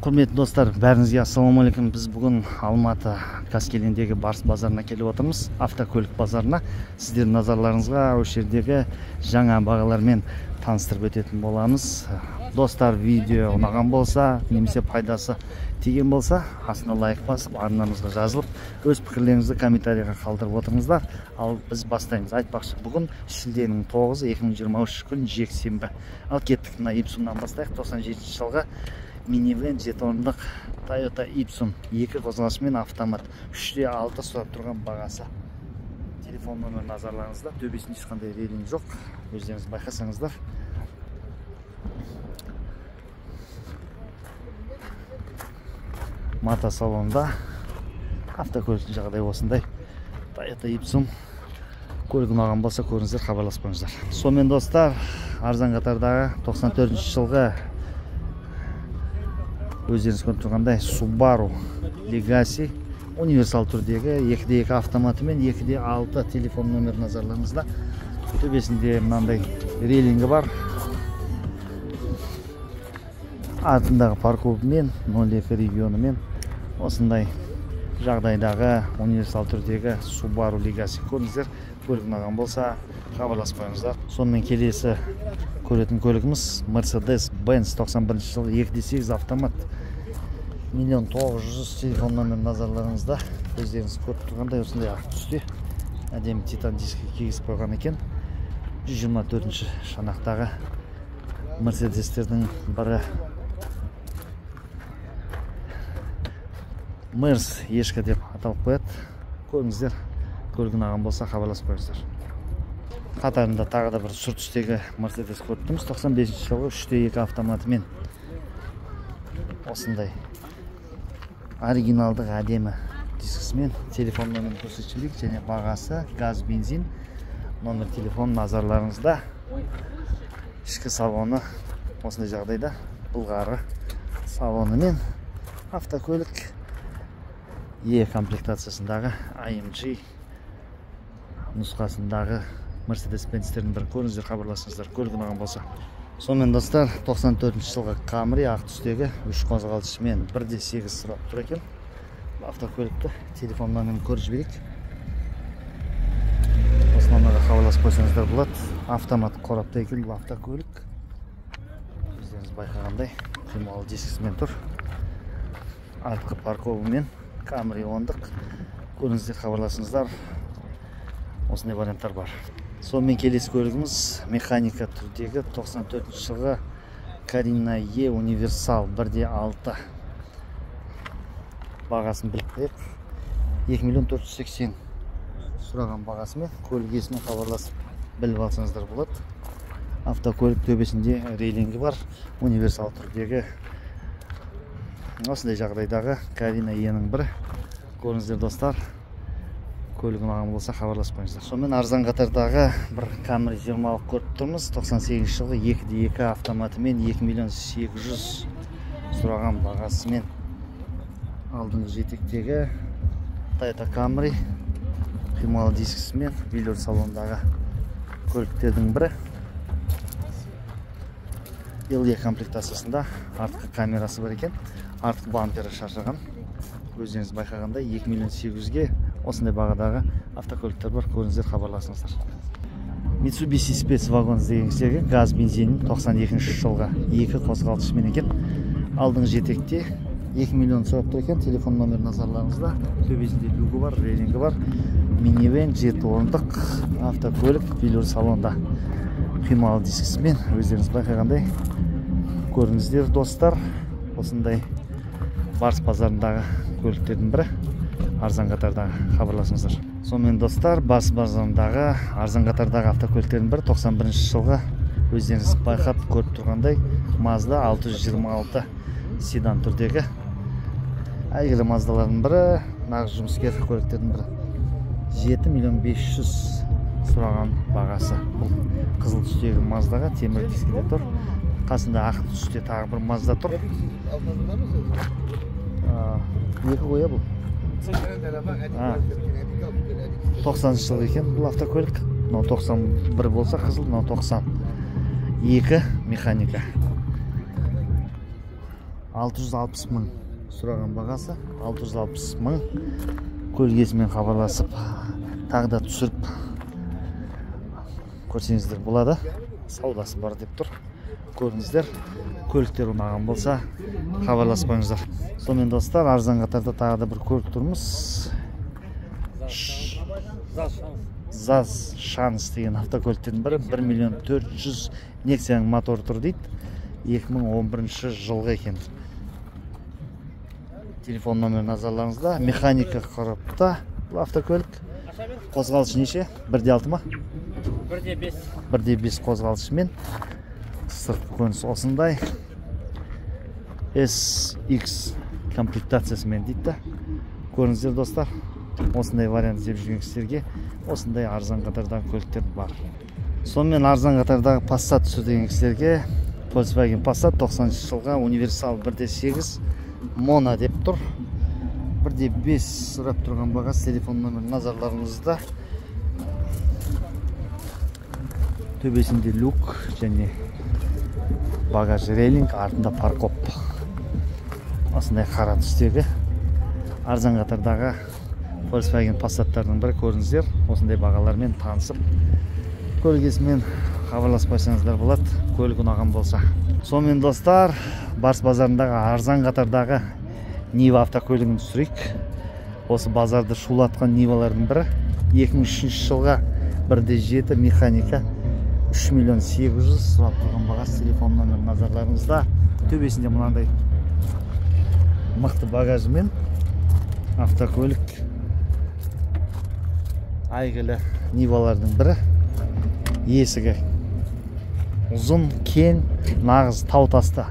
Құрметті достар, бәріңізге ассалаумағалейкум. Біз бүгін Алматы Қаскелеңдегі Барыс базарына келіп отырмыз, автокөлік базарына. Сіздердің назарларыңызға осы жердегі жаңа бағалармен таныстырып өтетін боламыз. Достар, видео ұнаған болса, немесе пайдасы тиген болса, астына лайк басып, арнамызға жазылып, өз пікірлеріңізді комментарийға қалдырып отырыңыздар. Ал біз бастаймыз. Айтпақшы, бүгін шілденің 9-ы, 2023 күн, жексенбі. Ал кеттік, мына Ипсумнан бастайық. 97 жылғы минивэн 7 орындық Toyota Ipsum 2 қозғалысымен автомат, 3,6 сұрап тұрған бағасы. Телефон нөмірі назарларыңызда, төбесінде ешқандай рейлинг жоқ, өздеріңіз байқасаңыздар. Мата салонда автокөліктің жағдайы осындай. Toyota Ipsum көлік ұнаған болса көріңіздер, хабарласып қойыңыздар. Сонымен достар, арзан қатардағы 94 жылғы өздеріңіз көріп тұрғандай Subaru Legacy универсал түрдегі 2.2 автоматымен 2.6 телефон нөмірі назарларыңызда. Төбесінде мынандай рейлингі бар. Артындағы парковымен 02 регионымен осындай жағдайдағы универсал түрдегі Subaru Legacy көріңіздер. Көлік ұнаған болса хабарласып қойыңыздар. Сонымен келесі көретін көлігіміз Mercedes-Benz 91 жылғы 2.8 автомат, 1 900 телефон нөмірі назарларыңызда. Өздеріңіз көріп тұрғандай осындай ақ түсте әдемі титан дискі кигізіп қойған екен. 124-ші шанақтағы Mercedesтердің бірі. Мерс Ешка деп аталып қояды. Көріңіздер, көлік ұнаған болса хабарласып қойыңыздар. Қатарында тағы да бір сұр түстегі Mercedes көріп тұрмыз. 95 жылғы 3.2 автоматымен осындай оригиналдық әдемі дискісімен. Телефон нөмірін көрсетіп жіберейік және бағасы, газ, бензин, номер телефон назарларыңызда. Ішкі салоны осындай жағдайда, былғары салонымен автокөлік Е комплектациясындағы AMG нұсқасындағы Mercedes-Benz'тердің бірі. Көріңіздер, хабарласыңыздар, көлік ұнаған болса. Сонымен достар, 94 жылғы Camry ақ түстегі 3 қозғалтқышымен 1.8 сұрап тұр екен. Автокөлікті телефон нөмірін көріп жіберейік. Осы нөмірге хабарласып қойсаңыздар болады. Автомат қорапта екен бұл автокөлік. Өздеріңіз байқағандай құймалы дискісімен тұр. Артқы парковымен Camry ондық. Көріңіздер, хабарласыңыздар. Осындай варианттар бар. Сонымен келесі көлігіміз механика түрдегі 94 жылғы Carina E универсал 1.6. Бағасын біліп қояйық. 2 480 сұраған бағасымен көлік иесімен хабарласып біліп алсаңыздар болады. Автокөлік төбесінде рейлингі бар, универсал түрдегі осындай жағдайдағы Carina E-нің бірі. Көріңіздер достар, көлік ұнаған болса хабарласып қойыңыздар. Сонымен арзан қатардағы бір Camry 20-лық көріп тұрмыз. 98 жылғы 2.2 автоматымен 2 800 сұраған бағасымен. Алдыңғы жетектегі Toyota Camry құймалы дискісімен велюр салондағы көліктердің бірі. LE комплектациясында артқы камерасы бар екен. Артқы бампері шаршаған. Өздеріңіз байқағандай 2 800-ге осындай бағадағы автокөліктер бар. Көріңіздер, хабарласыңыздар. Mitsubishi Space Wagon дегенсегі газ бензин 92 жылғы 2 қозғалтқышымен екен. Алдыңғы жетекте 2 миллион сұрап тұр екен. Телефон нөмірі назарларыңызда. Төбесінде люгі бар, рейлингі бар. Минивэн 7 орындық автокөлік велюр салонда құймалы дискісімен. Өздеріңіз байқағандай көріңіздер достар, осындай Барыс базарындағы көліктердің бірі. Арзан қатардағы, хабарласыңыздар. Сонымен достар, Барыс базарындағы арзан қатардағы автокөліктердің бірі 91 жылғы өздеріңіз байқап көріп тұрғандай Mazda 626 седан түрдегі әйгілі Маздалардың бірі, нағыз жұмыскер көліктердің бірі. 7 500 сұраған бағасы. Бұл қызыл түстегі Маздаға темір дискіде тұр. Қасында ақ түсте тағы бір Mazda тұр. Екі қоя бұл. 90 жыл екен бұл автокөлік. Мынау 91 болса қызыл, мынау 92 механика. 660 мың сұраған бағасы, 660 мың. Көлік иесімен хабарласып, тағы да түсіріп көрсеңіздер болады. Саудасы бар деп тұр. Көріңіздер, көліктер ұнаған болса хабарласып қойыңыздар. Сонымен достар, арзан қатарда тағы да бір көлік тұрмыз. ЗАЗ Шанс деген автокөліктердің бірі. 1 миллион 400 Nexia-ның моторы тұр дейді. 2011 жылғы екен. Телефон номері назарларыңызда. Механика қорапта бұл автокөлік. Қозғалысы неше? 1,6 ма? 1,5. 1,5 қозғалысымен. Сыртқы көрінісі осындай. SX комплектациясымен дейді. Көріңіздер достар, осындай вариант іздеп жүрген кісілерге осындай арзан қатардағы көліктер бар. Сонымен арзан қатардағы Passat түсір деген кісілерге Volkswagen Passat 90 жылға универсал 1.8 Моно деп тұр. 1.5 сұрап тұрған бағасы. Телефон номері назарларыңызда. Төбесінде люк және багаж рейлинг, артында паркоп. Осындай қара түстегі арзан қатардағы Volkswagen Passat'тардың бірі. Көріңіздер, осындай бағалармен танысып, көлік иесімен хабарласып қойсаңыздар болады, көлік ұнаған болса. Сонымен достар, Барыс базарындағы арзан қатардағы Нива автокөлігін түсірейік. Осы базарды шулатқан Нивалардың бірі. 2003 жылға 1.7 механика, 3 миллион 800 сұрап тұрған бағасы. Телефон номері назарларыңызда. Төбесінде мынандай мықты багажымен автокөлік, әйгілі Нивалардың бірі. Есігі ұзын, кең, нағыз тау таста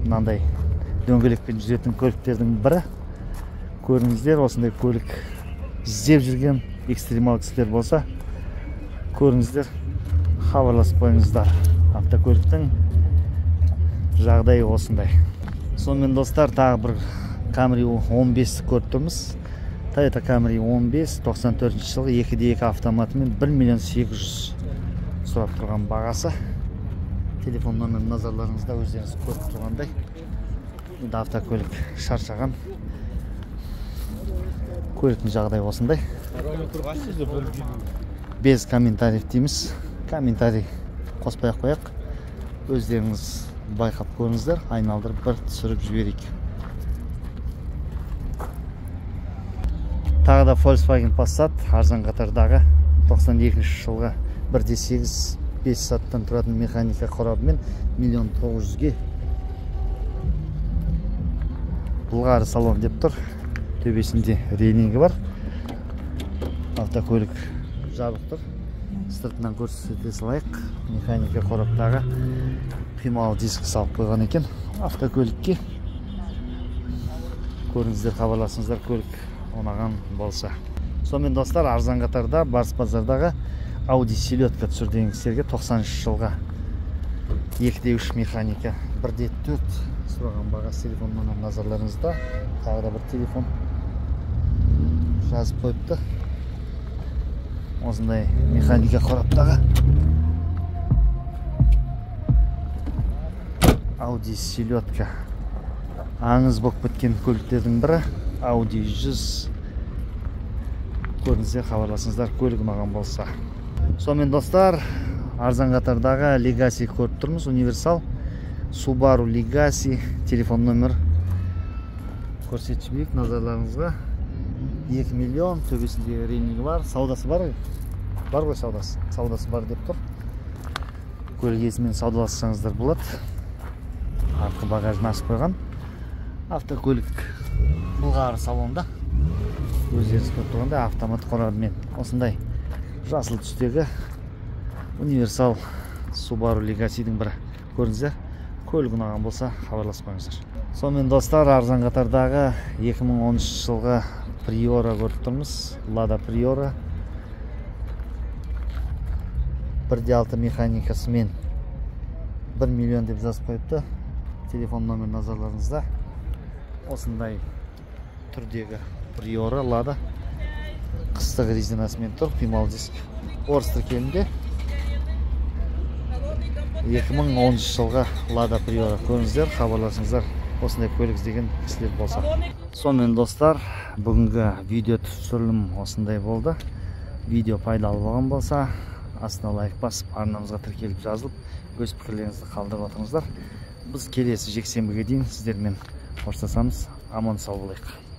мынандай дөңгелекпен жүретін көліктердің бірі. Көріңіздер, осындай көлік іздеп жүрген экстремал кісілер болса, көріңіздер, хабарласып қойыңыздар. Автокөліктің жағдайы осындай. Сонымен достар, тағы бір Camry 15 көріп тұрмыз. Toyota Camry 15, 94 жылғы 2.2 автоматымен 1 миллион 800 сұрап тұрған бағасы. Телефон номерін назарларыңызда, өздеріңіз көріп тұрғандай. Енді автокөлік шаршаған. Көліктің жағдайы осындай. Без комментариев дейміз. Комментарий қоспай ақ қояйық. Өздеріңіз байқап көріңіздер. Айналдырып бір түсіріп жіберейік. Тағы да Volkswagen Passat арзан қатардағы 92 жылғы 1.8 5 саттан тұратын механика қорабымен 1 900 000-ге. Былғары салон деп тұр. Төбесінде рейлингі бар. Автокөлік жабық тұр. Сыртынан көрсете салайық. Механика қораптағы құймалы диск салып қойған екен автокөлікке. Көріңіздер, хабарласыңыздар, көлік ұнаған болса. Сонымен достар, арзан қатарда Барыс базардағы Audi селедка түсір деген кісілерге 90 жылға 2.3 механика, 1.4 сұраған бағасы. Телефон номері назарларыңызда. Тағы да бір телефон жазып қойыпты. Осындай механика қораптағы Audi селедка аңыз болып кеткен көліктердің бірі. Audi 100. Көріңіздер, хабарласыңыздар, көлік ұнаған болса. Сонымен достар, арзан қатардағы Legacy көріп тұрмыз. Универсал Subaru Legacy. Телефон номер көрсетіп жіберейік назарларыңызға. 2 миллион, төбесінде рейлингі бар. Саудасы бар. Бар ғой саудасы. Саудасы бар деп тұр. Көлік иесімен саудалассаңыздар болады. Артқы багажын ашып қойған. Автокөлік былғары салонда. Өздеріңіз көріп тұрғандай автомат қорабымен осындай жасыл түстегі универсал Subaru Legacy'дің бірі. Көріңіздер, көлік ұнаған болса хабарласып қойыңыздар. Сонымен достар, арзан қатардағы 2013 жылғы Приора көріп тұрмыз. Lada Priora 1.6 механикасымен 1 миллион деп жазып қойыпты. Телефон номері назарларыңызда. Осындай түрдегі Приора Lada қыстық резинасымен тұр, құймалы диск, орыс тіркелімде. 2010 жылғы Lada Priora. Көріңіздер, хабарласыңыздар, Осындай көлік іздеген кісілер болса. Сонымен, достар, бүгінгі видео түсірілім осындай болды. Видео пайдалы болған болса, астына лайк басып, арнамызға тіркеліп, жазылып, өз пікірлеріңізді қалдырып отырыңыздар. Біз келесі жексенбіге дейін сіздермен қоштасамыз. Аман сау болайық.